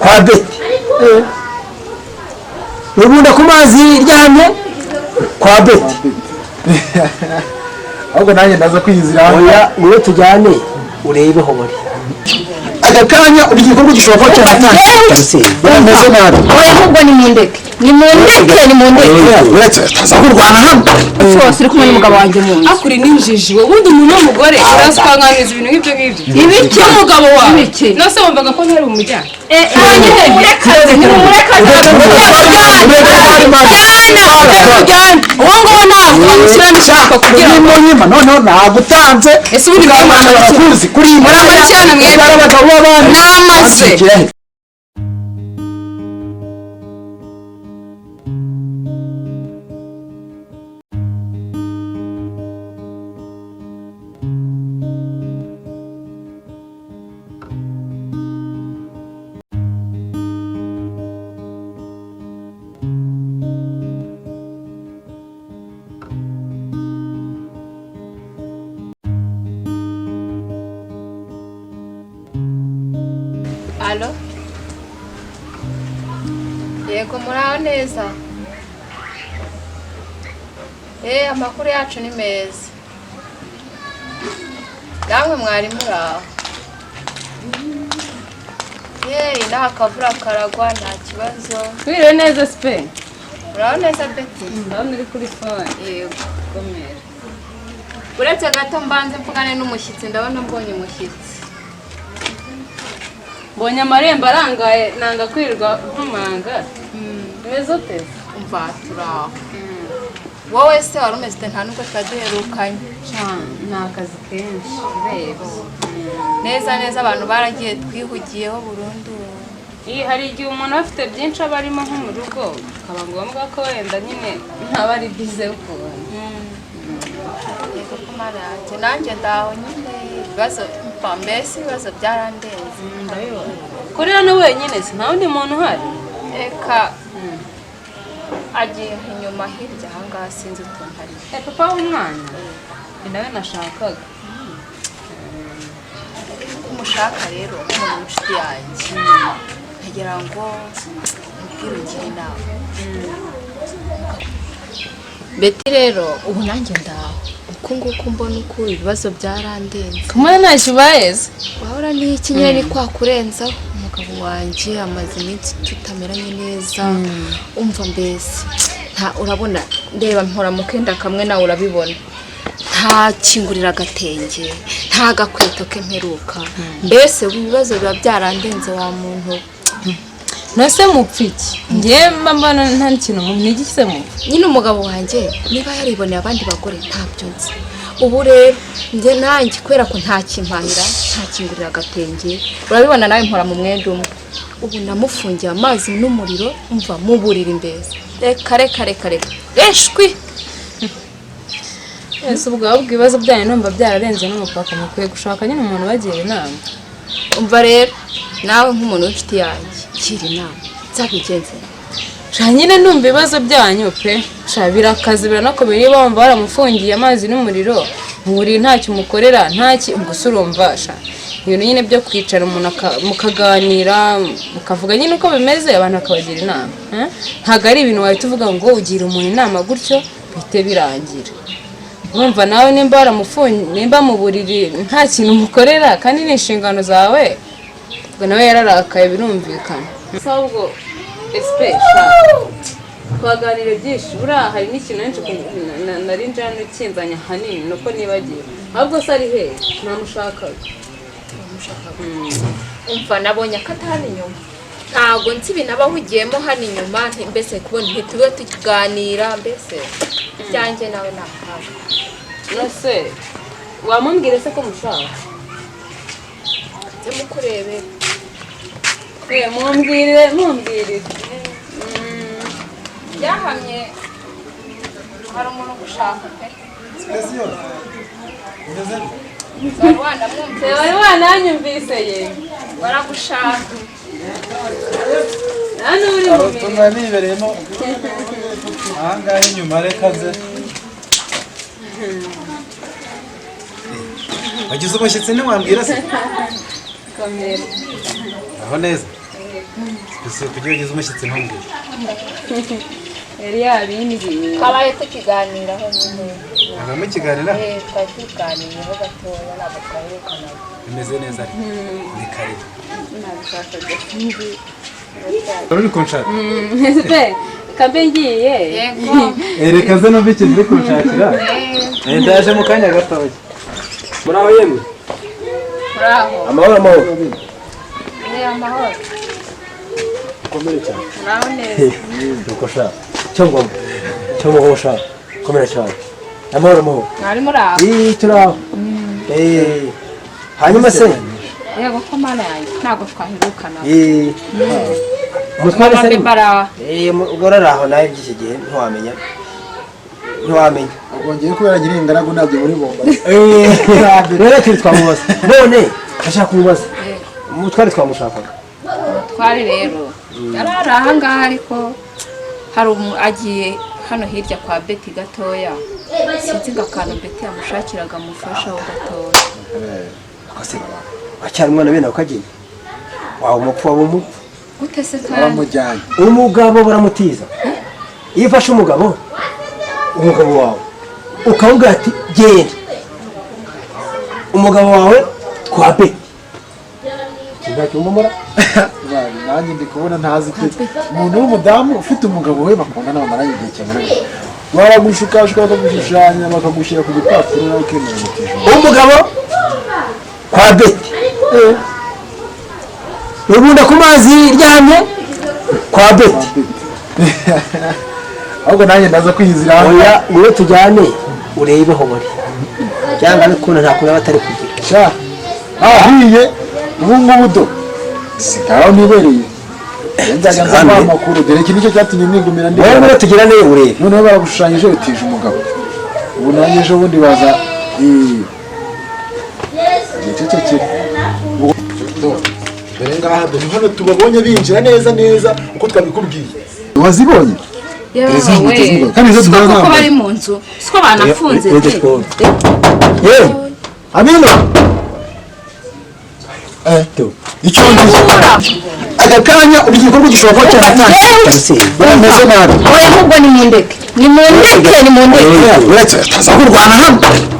Kwa Beti. Rubunda ku mazi ryamye kwa Beti. Ahubwo nanjye ndaza kwiyizira. Oya, niwe tujyane urebe ho bari aka kanya. Ubu igikorwa gishobora kuba cyaratangiye, bameze nabi. Oya, ahubwo nimundeke, nimundeke, nimundeke. Uretse taza kurwana hano. Rwose uri kumwe n'umugabo wanjye mu nzu. Akuri n'injiji wowe. Ubundi umuntu w'umugore urazikanganiza ibintu nk'ibyo ngibyo. Ibiki? N'umugabo wawe. Ibiki? Nose wumvaga ko ntari bumujyane? Nimurekaze, nimurekaze. Uwo nguwo ntabwo bamushyiramo ishaka kugira ngo Nimunyima noneho nagutanze. Ese ubundi Ukabana muramarana iki? barakuzi kuri iyi. Muramarana cyane mwebwe. Abagabo b'abandi. Namaze. Bakikira he? Alo, yego, muraho neza? Amakuru yacu ni meza. Namwe mwari muraho? Inaha akavura karagwa, nta kibazo. Wiriwe neza, Sipe. Muraho neza, Beti. Ndabona uri kuri phone. Yego. Komera. Uretse gato mbanze mvugane n'umushyitsi, ndabona mbonye umushyitsi. Mbonye amarembo arangaye, nanga kwirirwa nkomanga. Umeze ute? Umva, turaho. Wowe se wari umeze ute? Nta nubwo twari duherukanye. Ni akazi kenshi urebye. Neza neza, abantu baragiye, twihugiyeho burundu. Iyi hari igihe umuntu aba afite byinshi aba arimo nko mu rugo, bikaba ngombwa ko wenda nyine ntaba ari bize ukuntu. Yego ko Mana yanjye, nanjye ndaho nyine, ibibazo mva mbese, ibibazo byarandenze. Ndabibona. Kuri hano wenyine se, nta wundi muntu uhari? Reka, agiye inyuma hirya ahangaha, sinzi utuntu ari. Eh, papa w'umwana ni nawe nashakaga. Umushaka rero nk'umuntu w'inshuti yanjye, nkagira ngo mubwire ungire inama. Beti rero, ubu nanjye ndaho uku nguku, mbona uku ibibazo byarandenze. Kumwe ntacyo ubaye se? Wahora n'iki nyine, ni kwa kurenzaho. Umugabo wanjye amaze iminsi tutameranye neza. Umva mbese, nta urabona, ndeba mpora mu kenda kamwe, nawe urabibona, nta kingurira agatenge, nta gakweto ke mperuka. Mbese ubu ibibazo biba byarandenze wa muntu. Nase mupfa iki? Njye mba mbona nta kintu mu se mupfa. Nyine umugabo wanjye niba yariboneye abandi bagore ntabyo nzi. Ubu rero njye nanjye kubera ko nta kimpahira, nta kingurira agatenge, urabibona nawe mpora mu mwenda umwe. Ubu namufungiye amazi n'umuriro, umva, mu buriri mbese. Reka reka reka reka reshwi. Ese ubwo ahubwo ibibazo byanyu numva byararenze n'umupaka, mukwiye gushaka nyine umuntu ubagira inama. Umva rero, nawe nk'umuntu w'inshuti yanjye, gira inama nzabigenze. Sha nyine numva ibibazo byanyu pe, sha birakaze, biranakomeye. Niba wumva waramufungiye amazi n'umuriro mu buriri, ntacyo umukorera, ntaki, ubwo se urumva, sha ibintu nyine byo kwicara umuntu mukaganira, mukavuga nyine uko bimeze, abantu bakabagira inama, eh? Ntabwo ari ibintu wahita uvuga ngo ugira umuntu inama gutyo bihite birangira. Urumva nawe nimba waramufungiye, nimba mu buriri nta kintu umukorera kandi ni inshingano zawe, ubwo nawe yararakaye, birumvikana. Se ahubwo esipe, sha twaganira byinshi. Buriya hari n'ikintu henshi nari nje hano kinzanye ahanini nuko nibagiwe. Ahubwo se ari hehe? Ntamushakaga. Umva, nabonye akata hano inyuma, ntabwo nzi ibintu aba ahugiyemo hano inyuma. Mbese kubona ntitube tuganira, mbese ibyanjye nawe ni akaga. Nose wamumbwire se ko mushaka? Nze mukurebera. Eh, mumbwire, mumbwire. Byahamye, hari umuntu ugushaka pe. Wari wanamwumvise? Wari wananyumvise ye. Baragushaka. Hano uri mu mirimo. Utuntu nibereyemo ahangaha inyuma, reka nze. Wagize umushyitsi ntiwambwira se? Komera. Aho neza. Ese kugira ugize umushyitsi ntumbwire. Yari yabimbwiye. Twabaye tukiganiraho nyine. Ntabwo mukiganira? Twari tuganiriyeho gatoya ntabwo twaherukanaga. Bimeze neza ariko. Ni karibu. Nabishakaga. Uri kunshaka? Ese kambe ngiye. Yego. Reka ze numve ikintu uri kunshakira. Ndaje mu kanya gatoya. Muraho yemwe. Muraho. Amahoro amahoro. Ni amahoro. Komera cyane. Muraho neza. Nuko sha. Cyangwa cyangwa sha. Komera cyane. Amahoro amahoro. Mwari muraho. Turaho. Hanyuma se Yego ko mana yanjye ntabwo twaherukana. Umutware se bara. Ugorora aho nawe by'iki gihe ntiwamenya. Ntiwamenya. Wongeye kubera nyiri ingaragu ntabyo muri bomba. Rero turi twamubaza. None ashaka kumubaza. Umutware twamushakaga. Umutware rero yarari aha ngaha ariko hari agiye hano hirya kwa Betty gatoya. Sinzi ngo akantu Betty yamushakiraga amufasha ho gatoya. Akase acyari umwana bene ukagenda. Wawe umupfu waba umupfu. Gute se kandi? Baramujyanye. Umugabo baramutiza. Iyo ufashe umugabo wawe ukavuga ati genda. Umugabo wawe kwa Betty. Kizacyumumura? Nanjye ndi kubona ntazi pe. Umuntu w'umudamu ufite umugabo we bakundana bamaranye igihe kinini. Baragushukashuka bakagushushanya bakagushyira ku gipapuro nawe ukemera umutije. Umugabo kwa Betty. Rubunda ku mazi ryamye kwa Betty. Ahubwo nanjye ndaza kwiyizira. Oya niwe tujyane urebe ho bari. Cyangwa bikunda nta kuna batari kugira. Sha. Ahiye ubu ngubu do. Sigaho nibereye. Nzaga nza amakuru dore iki nicyo cyatumye nigumira ndi. Wowe niwe tugirane urebe. Noneho baragushushanyije utije umugabo. Ubu nanjye ejo bundi baza Gicecekere. Dore ngaha dore hano tubabonye binjira neza neza uko twabikubwiye. Wazibonye? Yewe. Kandi izo Siko koko bari mu nzu. Siko banafunze. Yewe. Amina. Icyo ngiye. Aka kanya igikorwa gishobora kuba cyaratangiye. Bameze nabi. Oya ahubwo ni mundeke. Ni mundeke ni mundeke. Uretse taza kurwana hano.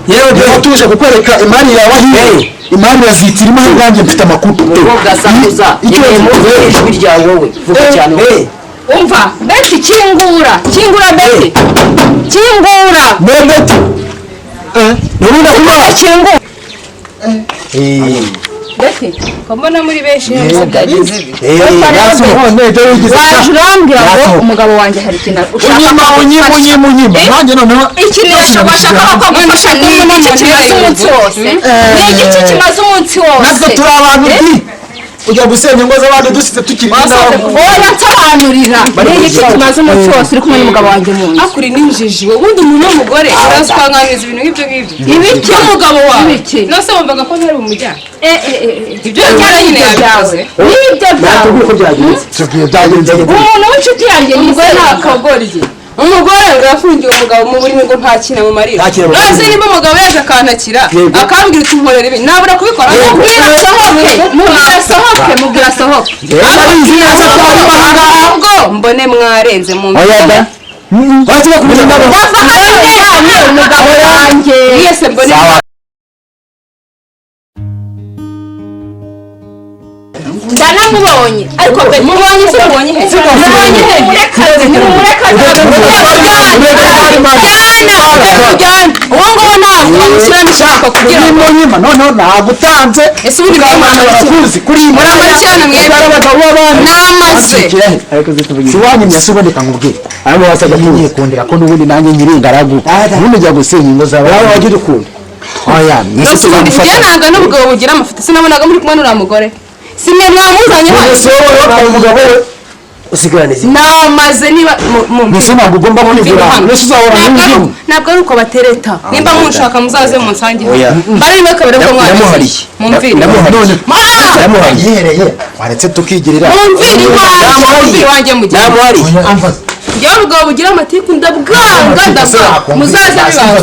Yewe Niba tuje kukwereka imari yawe ahiye. Imari yazitira imari nganjye mfite amakuru. Umukobwa sakuza. Ijwi ryawe wowe. Vuga cyane. Umva Betty kingura. Kingura Betty. Kingura. Betty. Nurunda kuba kingura. Betty Ko mbona muri benshi hano byagenze bite? Waje urambwira ngo umugabo wanjye hari ikintu ushaka Unyima. Nanjye noneho ikintu bashaka ko agufasha ni igice kimaze umunsi wose. Ni igice kimaze umunsi wose. Natwe turi abantu di. Ujya gusenya ingo z'abandi dusize tukiri n'abo. Oya nsobanurira. Ni igice kimaze umunsi wose uri kumwe n'umugabo wanjye mu nzu. Akuri n'injiji we ubundi umuntu w'umugore urazwanganiza ibintu nk'ibyo ngibyo. Ibiki? Umugabo wawe. Ibiki? Nose wumvaga ko ntari bumujyane. Ibyo Ibyo nyine yabikoze. Nibyo byawe. Natubwiye ko byagenze. Tubwiye byagenze. Umuntu w'inshuti yanjye Umugore nizera. nta kagoryi. Umugore ngo yafungiye umugabo mu burimi ngo nta kintu amumarira. Nta kintu amumarira. None se niba umugabo yaje akantakira Yego. akambwira uti nkorera ibi nabura kubikora. Mubwira asohoke. Mubwira asohoke. Mubwira asohoke. Arabizi neza ko ari mahanga. Ahubwo mbone mwarenze mu Oya da. Wagiye kumenya Ndava hano njyanye umugabo wanjye. Mwese mbone Ndanamubonye ariko Betty mubonye se mubonye he? mubonye he murekaze nimumurekaze Ujyane uwo nguwo ntabwo bamushyiramo ishaka kugira ngo Unyima noneho nagutanze. ese ubundi Barakuzi kuri iyi Muramarikirana mwebwe. abagabo b'abandi. Namaze. Si wanyimye se uboneka nkubwire. Arimo wasaga Nyikundira ko n'ubundi nanjye nyiri ingaragu. Ubundi ujya gusenya ingo z'abandi. Nawe wajya udukunda. Oya, mwese Njye tuzamufata. nanga n'ubugabo bugira amafoto sinabonaga muri kumwe n'uriya mugore. Simwe mwamuzanye hano. Ese wowe umugabo we Usigarane zimwe. Namaze niba Mbese ntabwo ugomba kwigura. Mbese uzahora n'inzu. Ntabwo ari uko batereta. Nimba munshaka muzaze munsange. Oya. Bari rimwe kabiri ko mwabizi. Ndamuhariye. Mumvire. Ndamuhariye. Ndamuhariye. Yihereye waretse tukigirira. Mumvire iwanjye. Mumvire iwanjye mugende. Ndamuhariye. Njyewe ubugabo bugira amatiku ndabwanga ndabwanga. Muzaze bibazana.